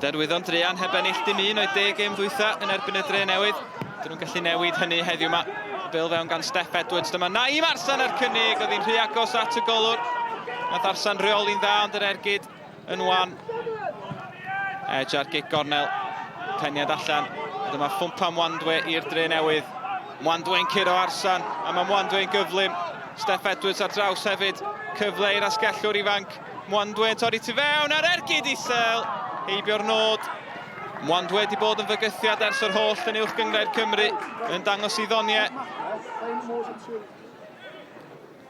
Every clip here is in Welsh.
Derwyddon druan heb ennill dim un o'i deg gêm ddwytha yn erbyn y Dre Newydd. Dyn nhw'n gallu newid hynny heddiw yma. Y bêl fewn gan Steff Edwards. Dyma Naim Arsan ar cynnig. Oedd hi'n rhy agos at y golwr. Nath Arsan reoli'n dda ond yr ergyd yn wan. Edge ar gic gornel. Peniad allan. A dyma Ffwmpa Mwandwe i'r Dre Newydd. Mwandwe'n curo Arsan a mae Mwandwe'n gyflym. Steff Edwards ar draws hefyd. Cyfle i'r asgellwr ifanc. Mwandwe yn torri tu fewn a'r ergyd isel. Heibio'r nod. Mwandwe wedi bod yn fygythiad ers yr holl yn Uwch Gynghrair Cymru yn dangos i ddoniau.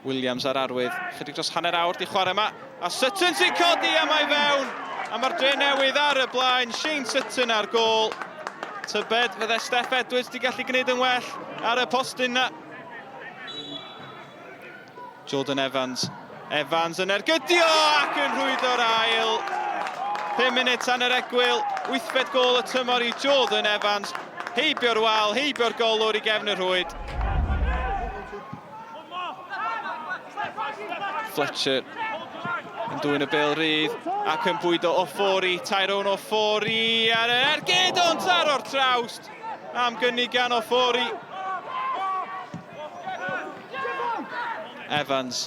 Williams ar arwydd. Chydig dros hanner awr di chwarae yma. A Sutton sy'n codi a mae fewn. A mae'r Dre Newydd ar y blaen. Shane Sutton ar gôl. Tybed fydde Steff Edwards di gallu gwneud yn well ar y postyn na. Jordan Evans. Evans yn ergydio ac yn rhwydo'r ail. 5 munud tan yr egwyl, wythfed gôl y tymor i Jordan Evans. Heibio'r wal, heibio'r golwr i gefn y rhwyd. Fletcher yn dwyn y bêl rydd ac yn bwydo Ofori, Tyrone Ofori ar yr ergyd ond taro'r trawst am gynnig gan Ofori. Evans.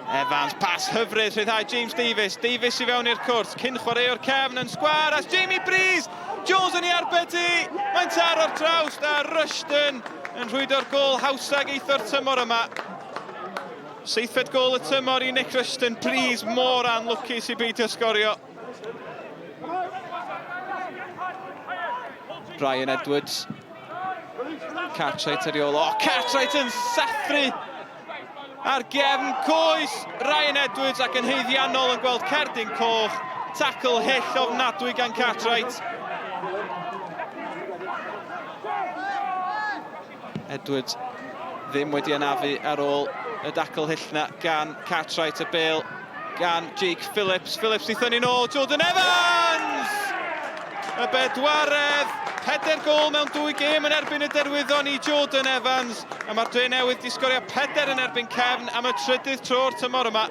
Evans, pas hyfryd, rhyddhau James Davies. Davies i fewn i'r cwrt, cyn chwaraewr cefn yn sgwar, as Jamie Breeze! Jones yn ei arbed i! Mae'n taro'r trawst a Rushton yn rhwydo'r gôl hawsa geitho'r tymor yma. Seithfed gôl y tymor i Nick Rushton, Breeze mor anlwcus i beidio sgorio. Brian Edwards. Cartwright ar ei ôl. O, Cartwright yn sathru ar gefn coes Ryan Edwards ac yn haeddiannol yn gweld cerdyn coch. Tackle hyll ofnadwy gan Cartwright. Edwards ddim wedi anafu ar ôl y dacl hyll na gan Cartwright y bêl gan Jake Phillips. Phillips i thynnu nôl, Jordan Evans! Y bedwaredd, peder gôl mewn dwy gêm yn erbyn y Derwyddon i Jordan Evans. A mae'r Dre Newydd di sgorio peder yn erbyn Cefn am y trydydd tro'r tymor yma.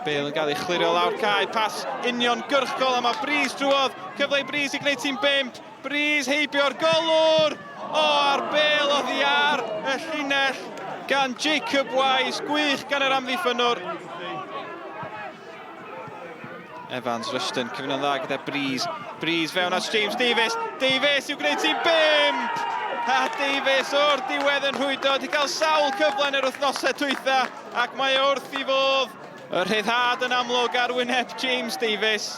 Bale yn gael ei chlirio lawr cae, pas union gyrchgol a mae Breeze drwodd. Cyfle i Breeze i gwneud tîm bimp. Breeze heibio'r golwr! O, a'r bêl oddi ar y llinell gan Jacob Wise. Gwych gan yr amddiffynnwr. Evans, Rushton, cyfuno'n dda gyda Breeze. Breeze fewn at James Davies. Davies i'w gwneud ti'n bimp! A Davies o'r diwedd yn rhwydo, wedi cael sawl cyfle yn yr wythnosau dwytha, ac mae wrth i fodd. Y rhyddhad yn amlwg ar wyneb James Davies.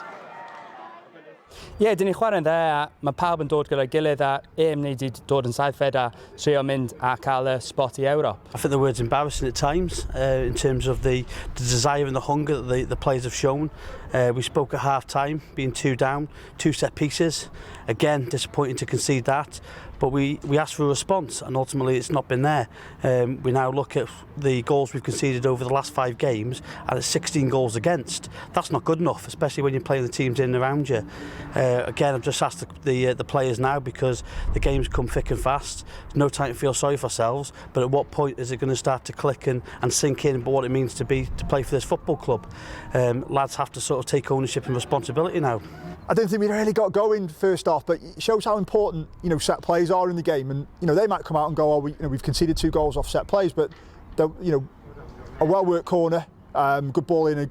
Ie, yeah, dyn ni'n chwarae'n dde a mae pawb yn dod gyda'i gilydd a aim ni wedi dod yn saithfed a trio mynd a cael y spot i Ewrop. I think the word's embarrassing at times uh, in terms of the, the desire and the hunger that the, the players have shown. Uh, we spoke at half time, being two down, two set pieces. Again, disappointing to concede that, but we, we asked for a response and ultimately it's not been there. Um, we now look at the goals we've conceded over the last five games and it's 16 goals against. That's not good enough, especially when you're playing the teams in and around you. Uh, again, I've just asked the, the, uh, the players now because the games come thick and fast. There's no time to feel sorry for ourselves, but at what point is it going to start to click and, and sink in but what it means to be to play for this football club? Um, lads have to sort of take ownership and responsibility now. I don't think we really got going first off, but it shows how important you know set plays are in the game. And you know they might come out and go, "Oh, we, you know, we've conceded two goals off set plays," but you know, a well-worked corner, um, good ball in. A,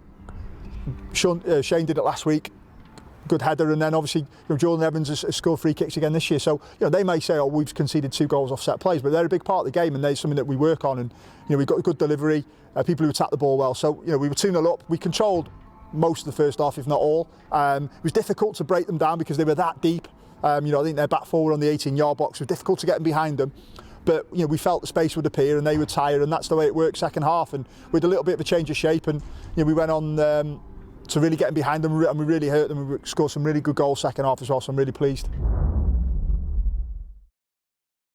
Sean, uh, Shane did it last week. Good header, and then obviously you know, Jordan Evans has, has scored free kicks again this year. So you know they may say, "Oh, we've conceded two goals off set plays," but they're a big part of the game, and they're something that we work on. And you know we've got good delivery, uh, people who attack the ball well. So you know we were 2-0 up. We controlled most of the first half, if not all. Um, it was difficult to break them down because they were that deep. Um, you know, I think their back forward on the 18-yard box was difficult to get them behind them. But you know, we felt the space would appear and they would tire, and that's the way it worked second half. And with a little bit of a change of shape, and you know, we went on um, to really get them behind them, and we really hurt them. We scored some really good goals second half as well, so I'm really pleased.